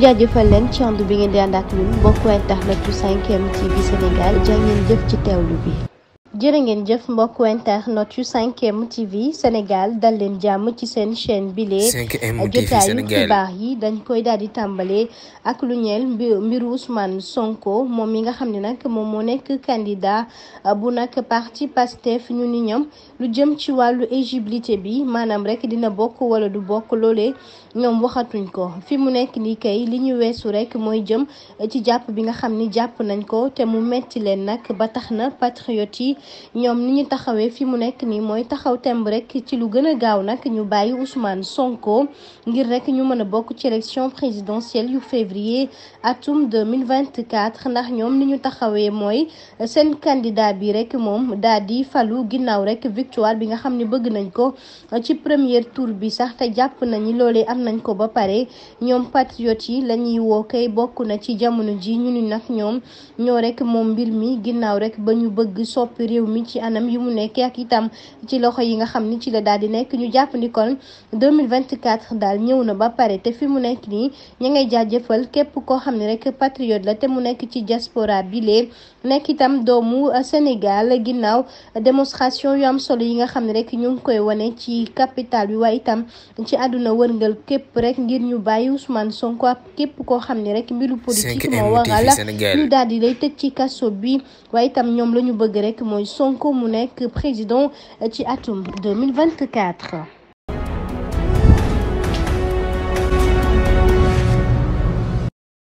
jaajëfal leen ci ànd bi ngeen di ànd ak ñun mbokku internet yu 5M TV Sénégal jaa ngeen jëf ci teewlu bi. jërë ngeen jëf mbokku internet yu 5M TV Sénégal dal leen jàmm ci seen chaîne bile jotaayu xibaar yi dañ koy daal di tàmbalee ak lu ñeel mbiru Ousmane Sonko moom mi nga xam ne nag moom moo nekk candidat bu nag parti Pastef ñu ni ñoom lu jëm ci wàllu éligibilité bi maanaam rek dina bokk wala du bokk loolee ñoom waxatuñ ko fi mu nekk nii kay li ñu weesu rek mooy jëm ci jàpp bi nga xam ni jàpp nañ ko te mu metti leen nag ba tax na patriote yi ñoom ni ñu taxawee fi mu nekk nii mooy taxaw temb rek ci lu gën a gaaw nag ñu bàyyi Ousmane Sonko ngir rek ñu mën a bokk ci élection présidentielle yu février atum 2024 ndax ñoom ni ñu taxawee mooy seen candidat bi rek moom daal di falu ginnaaw rek victoire bi nga xam ne bëgg nañ ko ci premier tour bi sax te jàpp nañu loolee am nañ ko ba pare ñoom patriote yi la ñuy woo kay bokk na ci jamono ji ñu ni nag ñoom ñoo rek moom mbir mi ginnaaw rek ba ñu bëgg soppi réew mi ci anam yu mu nekkee ak itam ci loxo yi nga xam ni ci la daal di nekk ñu jàpp ni kon 2024 daal ñëw na ba pare te fi mu nekk nii ña ngay jaajëfal képp koo xam ne rek patriote la te mu nekk ci diaspora bi lee nekk itam doomu Sénégal ginnaaw démonstration yu am solo yi nga xam ne rek ñu ngi koy wane ci capitale bi waaye itam ci àdduna wërngal képp rek ngir ñu bàyyi Ousmane Sonko ak képp koo xam ne rek mbiru politique moo waral ñu daal di lay tëj ci kaso bi waaye itam ñoom la ñu bëgg rek mooy Sonko mu nekk président ci atum 2024.